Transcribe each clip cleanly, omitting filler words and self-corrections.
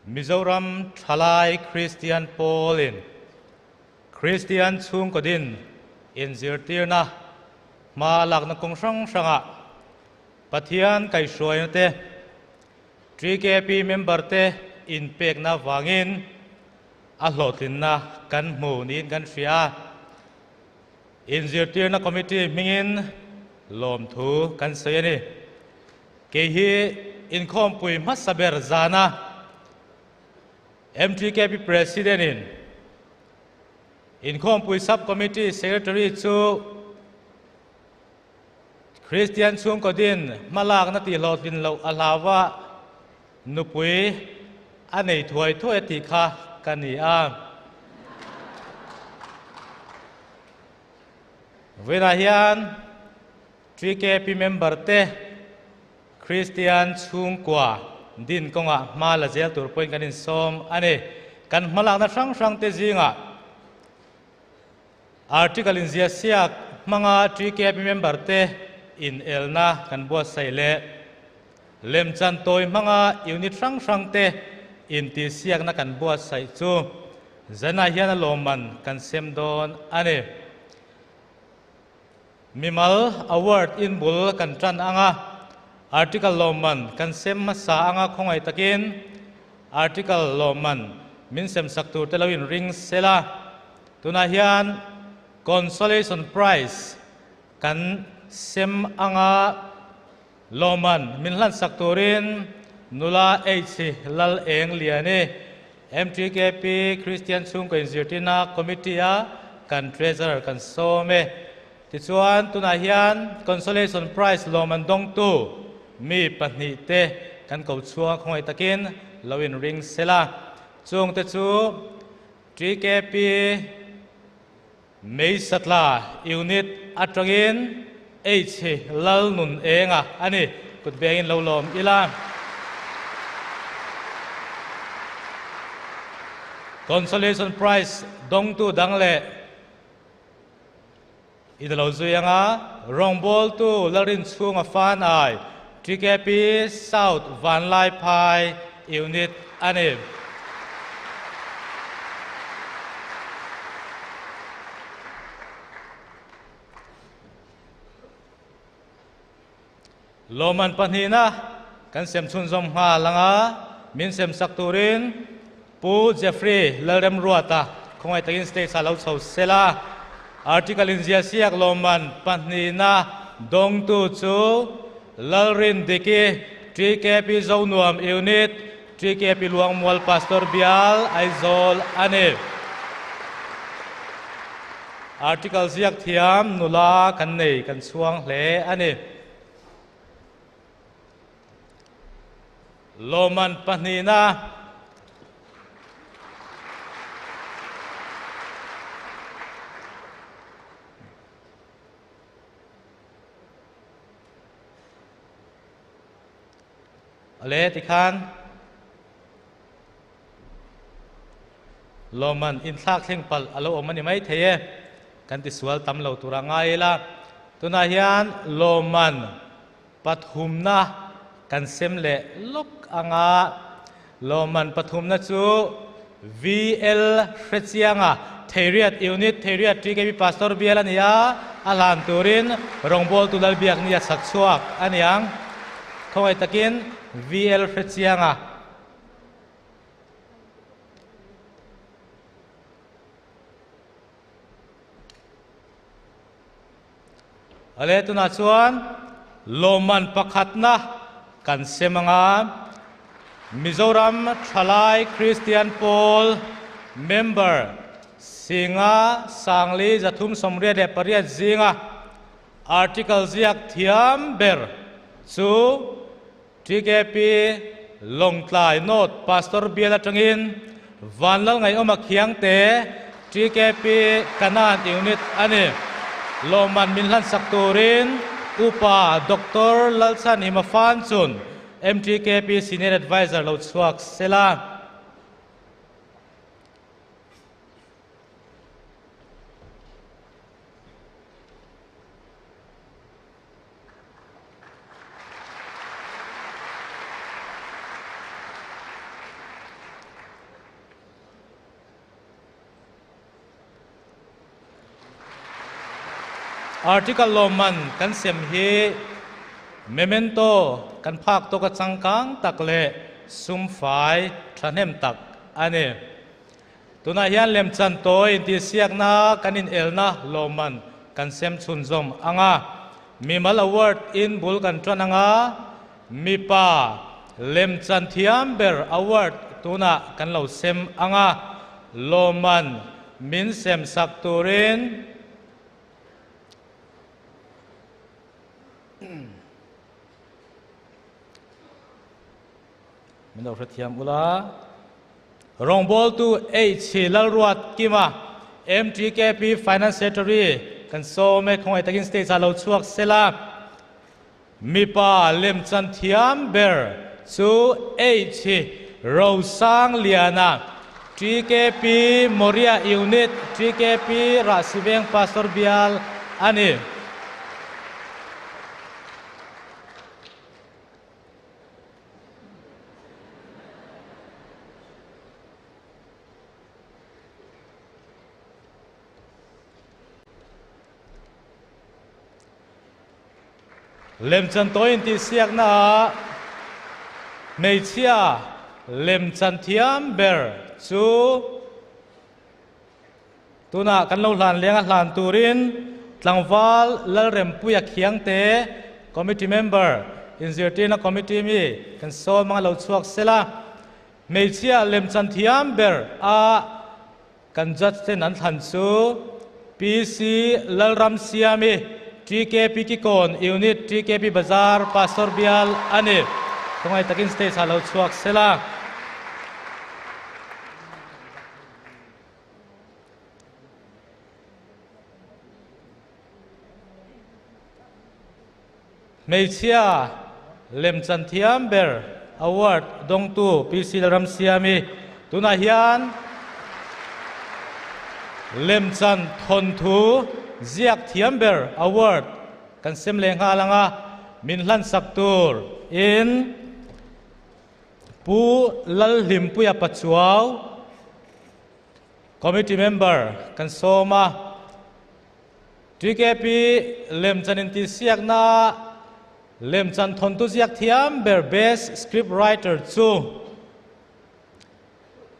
Mizoram Thalai Kristian Pawlin Kristian chhungkaw din inzirtirna hma lakna kawng hrang hrangah Pathian kaihhruaina te, TKP member te inpekna vangin a hlawhtlinna kan hmu niin kan hria a. Inzirtirna committee hmingin lawmthu kan sawi a ni. Kei hi inkhawmpui hmasa ber zana MTKP President in inkhawmpui Sub Committee Secretary chu Kristian chhungkaw din hmalakna tihhlawhtlin loh a hlau a, nupui a nei thuai thuai a tih kha ka ni a. Vawiinah hian TKP member te Kristian chhungkua din kawngah hma la zel tur pawhin kan insawm a ni. Kan hmalakna hrang hrang te zingah Article inziah siak hmanga TKP member te inelna kan buatsaih leh lemchan tawi hmanga unit hrang hrang te intihsiakna kan buatsaih chu zanah hian a lawmman kan sem dawn a ni. Mimal award in bul kan tan ang a, article lawmman kan sem hmasa ang a, khawngaih takin article lawmman min sem sak tur te lo in ring sel a, tunah hian consolation prize kan sem ang a, lawmman min hlan sak turin nula H Lal Eng Liani, MTKP Kristian Chhungkaw Inzirtirna Committee a kan Treasurer kan sawm e. Tichuan tunah hian Consolation Prize lawmman dawngtu mi pahnihte kan ko chhuang khawngaih takin lo inring sela. Chungte chu TKP Mei Satla Unit atangin H Lal Nun Enga a ni. Kut bengin lo lawm ila. Consolation Prize dawngtu dang leh i lo zui anga rawngbawltu Lalrinchhunga Fan Ai TKP South Vanlaiphai Unit a ni. Lawmman pahnihna kan sem chhunzawm nghal anga min sem sak turin Pu Jeffrey Lalremruata khawngaih takin stage ah lo chho sel a. Article inziah siak lawmman pahnihna dawngtu chu Lalrin Diki, TKP Zonuam Unit, TKP Luangmual Pastor Bial, Aizawl a ni. Article ziak thiam nula kan nei kan chhuang hle a ni. Lawmman pahnihna Ale tikhan lawmman inthlak thleng palh a lo awm a ni mai thei e. Kan tisual tam lo tura ngai ila. Tunah hian lawmman Pathumna kan sem leh lawk anga lawmman pathumna chu VL Hrechianga Theiriat Unit Theiriat TKP Pastor Bial a ni a, a hlan turin rawngbawltu Lalbiakni a chhak chhuak a ni ang. Khawngaih takin VL Hrechianga. Ale tunah chuan lawmman pakhatna kan sem anga Mizoram Thalai Kristian Pawl member Singa Sangli 388 zinga article ziak thiam ber chu TKP Lawngtlai North Pastor Bial atangin Vanlal Ngaihawma Khiangte TKP Kanan Unit a ni. Lawmman min hlansak turin Upa Doctor Lalchhan Himafan chun MTKP Senior Adviser lo chhuak sela. Article lawmman kan sem hi memento kan phak tawka changkang tak leh sum fai thahnem tak a ni. Tunah hian lemchan tawi intihsiakna kan inelna lawmman kan sem chhunzawm ang a. Mimal award in bul kan tan ang a, mipa lemchan thiam ber award tunah kan lo sem ang a, lawmman min sem sak turin. Min lo hrethiam ula. Rawngbawltu H. Lalruat Kima, MTKP Finance Secretary kan sawm e, khawngaih takin stage ah lo chhuak sela. Mipa lemchan thiam ber chu H. Rosangliana, TKP Moria Unit, TKP Rahsiveng Pastor Bial a ni. Lemchan tawi intihsiakna ah hmeichhia lemchan thiam ber chu Tunah kan lo hlan leng a hlan turin tlangval Lalrempuia Khiangte, Committee Member, inzirtirna Committee mi kan sawm anga lo chhuak sela, hmeichhia lemchan thiam ber a kan judge ten an thlan chu PC Lalramsiami, TKP Kikawn Unit, TKP Bazar, Pastor Bial a ni. Khawngaih takin stage ah lo chhuak sela. Hmeichhia lemchan thiam ber award dawngtu PC Lalramsiami tunah hian lemchan thawnthu ziak thiam ber award kan sem leh nghal ang a, min hlansak tur in Pu Lalhlimpuia Pachuau, Committee Member kan sawm a, TKP lemchan intihsiakna lemchan thawntu ziak thiam ber Best Script Writer chu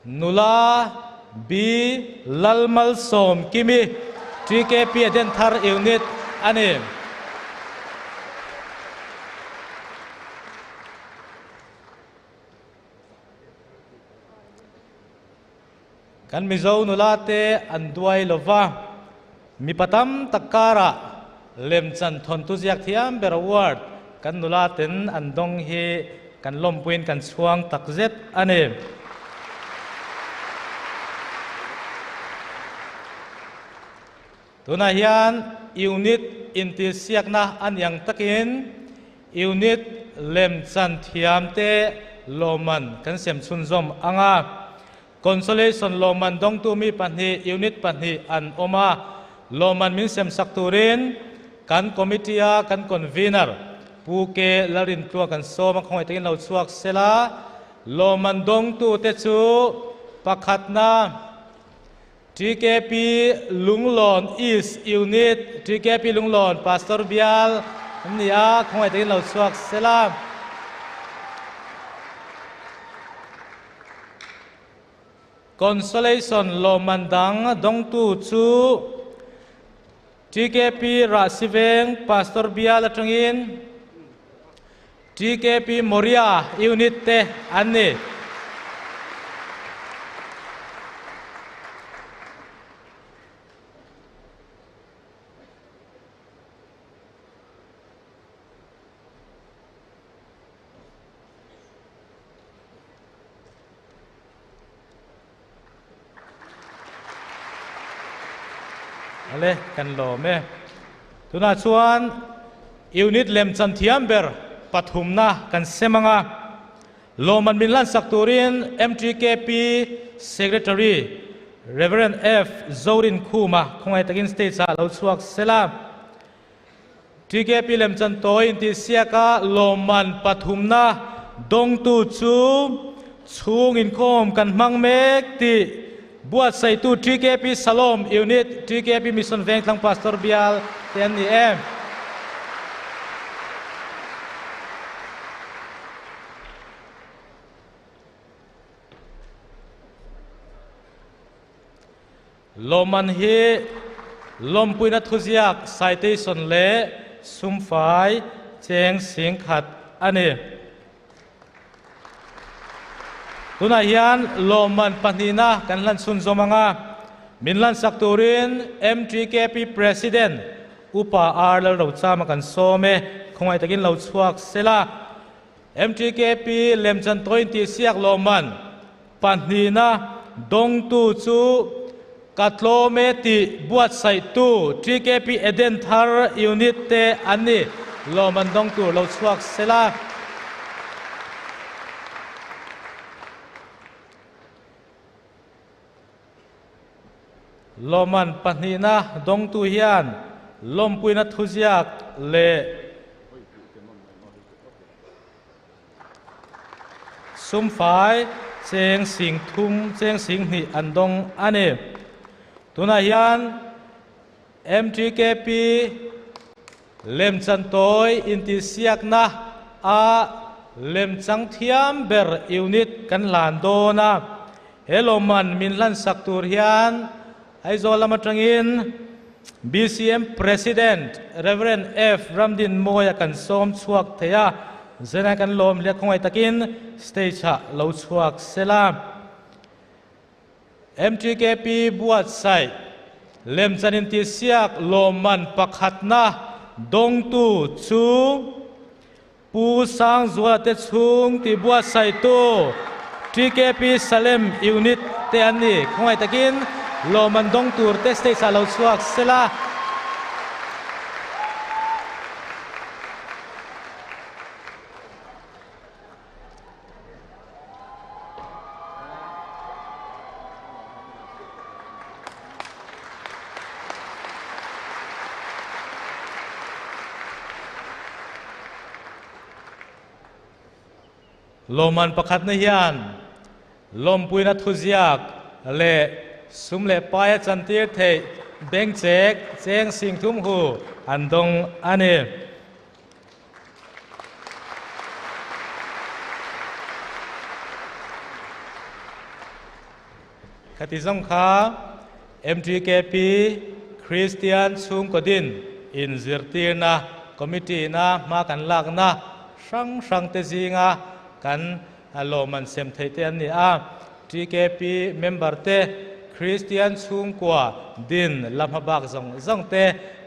Nula B Lalmalsawm Kimi, TKP Adenthar Unit a ni. Kan Mizo nula te an duai lova, mipa tam tak karah lemchan thawntu ziak thiam ber award kan nula ten an dawng hi kan lawmpuiin kan chhuang tak zet a ni. Tunah hian unit intihsiakna a niang takin unit lemchan thiamte lawmman kan sem chhunzawm ang a. Consolation lawmman dawngtu mi pahnih, unit pahnih an awm a, lawmman min semsak turin kan committee-a kan convener Pu Ke Lalrintlua kan sawm a, khawngaih takin lo chhuak sela. Lawmman dawngtute chu pakhatna, TKP Lunglawn East Unit, TKP Lunglawn Pastor Bial an ni a, khawngaih takin lo chhuak sela. Consolation lawmman dang dawngtu chu TKP Rahsiveng Pastor Bial atangin TKP Moria Unit te an ni. Ale kan lawm e. Tunah chuan unit lemchan thiam ber pathumna kan sem anga lawmman min lansak turin MTKP Secretary Reverend F Zorin Khuma khawngaih takin stage ah lo chhuak sela. TKP lemchan tawi intihsiaka lawmman pathumna dawngtu chu chhung inkhawm kan hmang mek tih buatsaihtu TKP Salom Unit, TKP Mission Vengthlang Pastor Bial te an ni e. Lawmman hi lawmpuina thuziak citation leh sumfai cheng singkhat a ni. Tunah hian lawmman pahnihna kan hlan chhunzawm ang a, min hlansak turin MTKP President Upa R Lalrochama kan sawm e, khawngaih takin lo chhuak sela. MTKP lemchan tawi intihsiak lawmman pahnihna dawngtu chu ka tlawm e tih buatsaihtu TKP Eden Thar Unit te an ni. Lawmman dawng tur lo chhuak sela. Lawmman pahnihna dawngtu hian lawmpuina thuziak leh sumfai cheng sing thum cheng sing hnih an dawng a ni. Tunah hian MTKP lemchan tawi intihsiakna a lemchang thiam ber unit kan hlan dawn a. He lawmman min hlansak tur hian Aizawl lam atangin BCM President Rev. F. Ramdinmawia kan sawm chhuak thei a, zena kan lawm hle khawngaih takin stage-ah lo chhuak sela. MTKP buatsaih lemchan intihsiak lawmman pakhatna dawngtu chu Pu Sangzuala te chhung tih buatsaihtu TKP Salem Unit te an ni. Khawngaih takin lawmman dawng tur te stage ah lo chhuak sela. Lawmman pakhatna hian lawmpuina thuziak leh sum leh paia chantir theih bank check cheng sing thum hu an dawng a ni. Khati zawng kha MTKP Kristian chhungkaw din inzirtirna committee na hma kan lakna hrang hrang te zinga kan lawmman sem theih te an ni a. TKP member te Kristian chhungkua din la hma bak zawng zawng te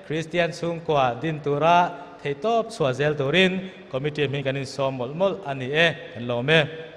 Kristian chhungkua din tura theihtawp chhuah zel turin committee hming kan insawm mawlh mawlh a ni e, kan lawm e.